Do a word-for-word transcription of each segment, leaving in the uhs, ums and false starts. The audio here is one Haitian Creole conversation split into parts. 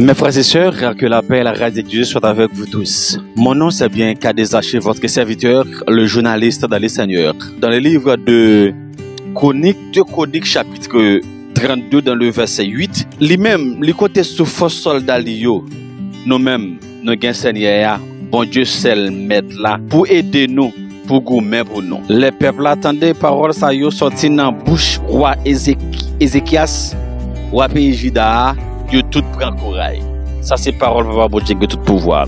Mes frères et sœurs, que la paix et la grâce de Dieu soient avec vous tous. Mon nom, c'est bien K D Zaché, votre serviteur, le journaliste dans le Seigneur. Dans le livre de Chroniques, de Chroniques, chapitre trannde, dans le verset uit, li menm, li konte sou fòs sòlda li yo. Nou menm, nou gen Senyè a, Bondye sèl Mèt la, pou ede nou, pou goumen pou nou. Lè pèp la tande pawòl sa yo sòti nan bouch wa Ezek-, Ezekyas, wa peyi Jida a, yo tout pran kouray. Sa se pawòl Papa Bondye ki gen tout pouvwa.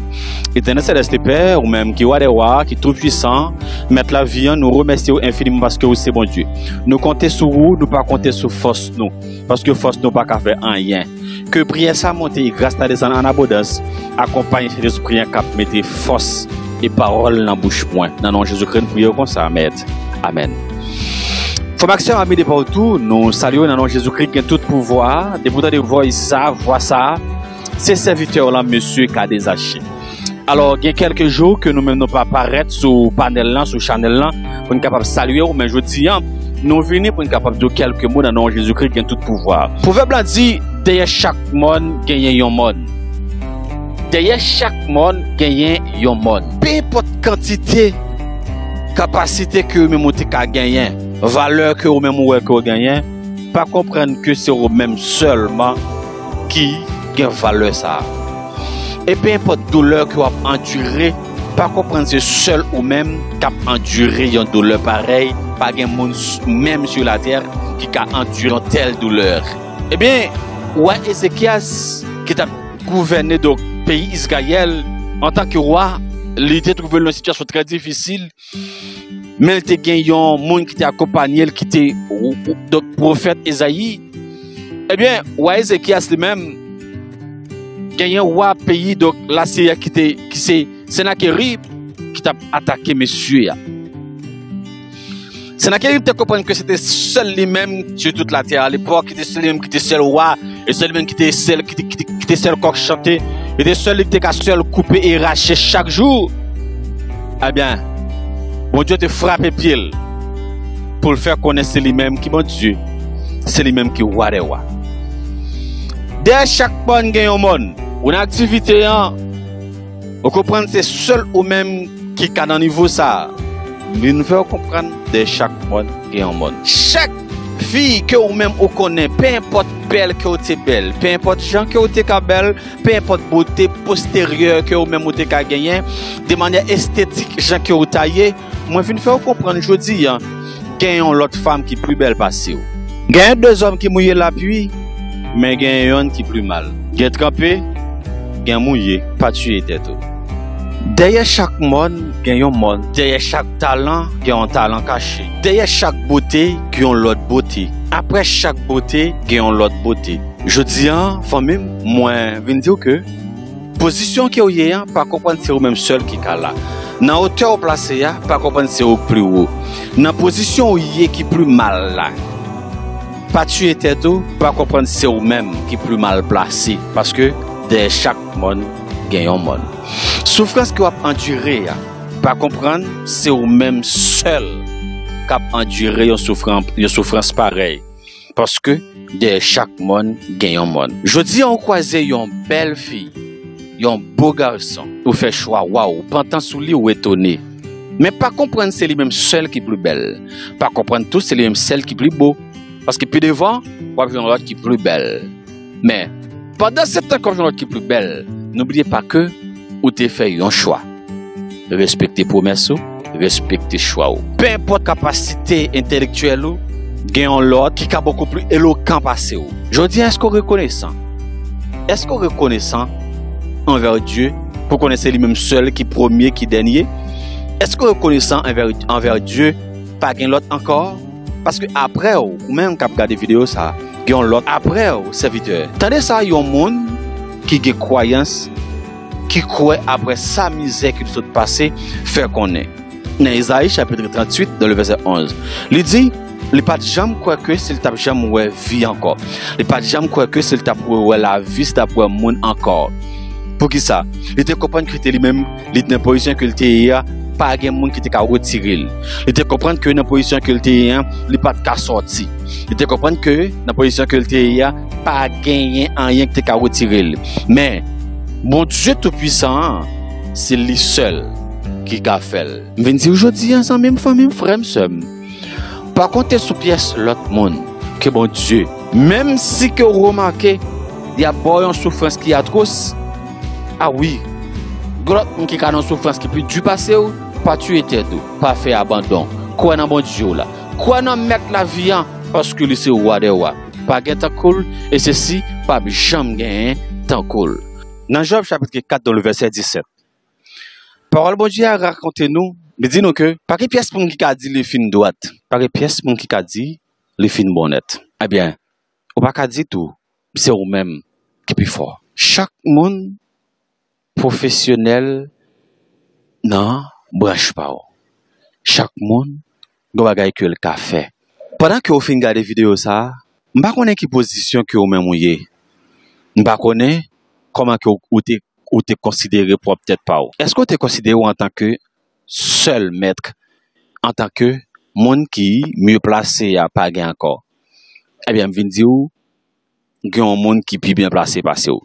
Etènèl Selès Pè, ou menm ki wa dè wa, ki tou pwisan, Mèt lavi an, nou remèsye w enfiniman paske ou se Bondye. Nou konte sou ou, nou pa konte sou fòs nou, paske fòs nou pa ka fè anyen. Ke priyè sa monte e gras la desann an abondans, akonpaye Sentespri an k ap mete fòs e pawòl nan bouch mwen. Nan non Jezikri, n priye w konsa, Mèt. Amèn. Frè m ak sè m, ami de patou, nou salye w nan non Jezikri ki gen tout pouvwa. Depi w tande voice sa, vwa sa, se sèvitè w lan, mesye K D Zaché. Alò, gen kèlke jou ke nou menm nou pa parèt sou panèl lan, sou chanèl lan, pou n kapab salye w, men jodi an, nou vini pou n kapab di w kèlke mo nan non Jezikri ki gen tout pouvwa. Pwovèb lan di, dèyè chak mòn, genyen yon mòn. Dèyè chak mòn, genyen yon mòn. Pe enpòt kantite kapasite ke ou menm ou te ka genyen, valè ke ou menm ou wè ke w genyen, pa konprann ke se ou menm sèlman ki gen valè sa a. E pe enpòt doulè ke w ap andire, pa konprann se sèl ou menm k ap andire yon doulè parèy, pa gen moun s-, menm sou latè ki ka andire yon tèl doulè. Ebyen, wa Ezekyas, ki t ap gouvène, donk, peyi Izrayèl, antanke wa, li te twouve l nan yon sitiyasyon trè difisil, men l te gen yon moun ki te akonpanye l, ki te, donk, pwofèt Ezayi. Ebyen, wa Ezekyas li menm, genyen wa peyi, donk, Lasiri a ki te, ki se Senakerib, ki t ap atake mesye a. Senakerib te konprann ke se te sèl li menm sou tout latè a lepòk, ki te sèl li menm ki te sèl wa, e sèl li menm ki te sèl, ki te, ki te, ki te sèl kòk chante, e te sèl li ki te ka sèl koupe e rache chak jou. Ebyen, Bondye te frape pye l pou l fè konnen se li menm ki Bondye, se li menm ki wa dè wa. Dèyè chak mòn gen yon mòn. Ou nan aktivite an, ou konprann se sèl ou menm ki ka nan nivo sa a. Vin fè w konprann dèyè chak mòn gen yon mòn. Chak fi ke ou menm ou konnen, pe enpòt bèl ke w te bèl, pe enpòt jan ke w te ka bèl, pe enpòt bote posteryè ke ou menm ou te ka genyen, de manyè estetik, jan ke w ta ye, mwen vin fè w konprann jodi an, gen yon lòt fanm ki pli bèl pase w. Gen de zòm ki mouye lapli, men gen yonn ki pli mal. Gen tranpe, gen mouye, pa tiye tèt ou. Dèyè chak mòn, gen yon mòn. Dèyè chak talan, gen yon talan kache. Dèyè chak bote, gen yon lòt bote. Aprè chak bote, gen yon lòt bote. Jodi an, fanmi m, mwen vin di w ke pozisyon ke w ye an, pa konprann se ou menm sèl ki ka la. Nan wotè w plase a, pa konprann se ou k pli wo. Nan pozisyon w ye ki pli mal la, pa tiye tèt ou, pa konprann se ou menm ki pli mal plase. Paske dèyè chak mòn, gen yon mòn. Soufrans ke w ap andire a, pa konprann se ou menm sèl k ap andire yon soufran-, yon soufrans parèy. Paske dèyè chak mòn, gen yon mòn. Jodi an, ou kwaze yon bèl fi, yon bo gason, ou fè chwa, waw, ou pantan sou li, ou etone. Men pa konprann se li menm sèl ki pli bèl. Pa konprann tou se li menm sèl ki pli bo. Paske pi devan, w ap jwenn yon lòt ki pli bèl. Men, pandan se tan ke w ap jwenn yon lòt ki pli bèl, n'oubliez pas que ou te fè yon chwa. Respekte pwomès ou, respekte chwa ou. Pe enpòt kapasite entelektyèl ou, gen yon lòt ki ka bokou pli elokan pase w. Jodi a, èske w rekonesan? Èske w rekonesan anvè Dye pou konnen se li menm sèl ki premye, ki dènye? Èske w rekonesan anvè, anvè Dye? Pa gen lòt ankò? Paske aprè w, ou menm k ap gade videyo sa a, gen yon lòt aprè w, sèvitè. Tande sa, yon moun ki gen kwayans, ki kwè aprè sa mizè ke l sot pase, fè konnen. Nan Ezayi chapit tranntuit, nan le vèsè onz, li di, li pa t janm kwè ke si l t ap janm wè vi ankò. Li pa t janm kwè ke si l t ap wè lavi, si l t ap wè moun ankò. Poukisa? Li te konprann ke te li menm, li nan pozisyon ke l te ye a, pa gen moun ki te ka retire l. Li te konprann ke nan pozisyon ke l te ye an, li pa t ka sòti. Li te konprann ke nan pozisyon ke l te ye a, pa genyen anyen ki te ka retire l. Men, Bondye Toupisan an, se li sèl ki ka fè l. M vin di w jodi a, zanmi m, fanmi m, frè m, sè m, pa konte sou pyès lòt moun ke Bondye. Menm si ke w remake, y ap ba w yon soufrans ki atwos. A wi, gen lòt moun ki ka nan soufrans ki pi di pase w, pa tiye tèt ou, pa fè abandon. Kwè nan Bondye w la. Kwè nan Mèt lavi an, paske li se Wa dè wa. Pa gen tankou l, e sesi p ap janm genyen tankou l. Nan Jòb chapit kat, nan le vèsè disèt, pawòl Bondye a rakonte nou, li di nou ke pa gen pyès moun ki ka di li fin dwat, pa gen pyès moun ki ka di li fin bon nèt. Ebyen, ou pa ka di tou, se ou menm ki pi fò. Chak moun pwofesyonèl nan branch pa w. Chak moun gen bagay ke l ka fè. Pandan ke w fin gade videyo sa a, m pa konnen ki pozisyon ke ou menm ou ye. M pa konnen kòman ke w, ou te, ou te konsidere pwòp tèt pa w. Èske w te konsidere w antanke sèl mèt, antanke moun ki mye plase a pa gen ankò? Ebyen, m vin di w, gen yon moun ki pi byen plase pase w.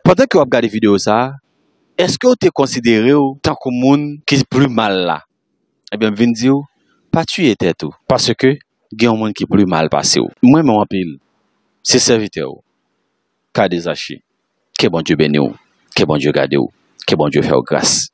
Pandan ke w ap gade videyo sa a, èske w te konsidere w tankou moun ki pli mal la? Ebyen, m vin di w, pa tiye tèt ou, paske gen yon moun ki pli mal pase w. M renmen w anpil. Se sèvitè w, K D Zache. Ke Bondye beni w. Ke Bondye gade w. Ke Bondye fè w gras.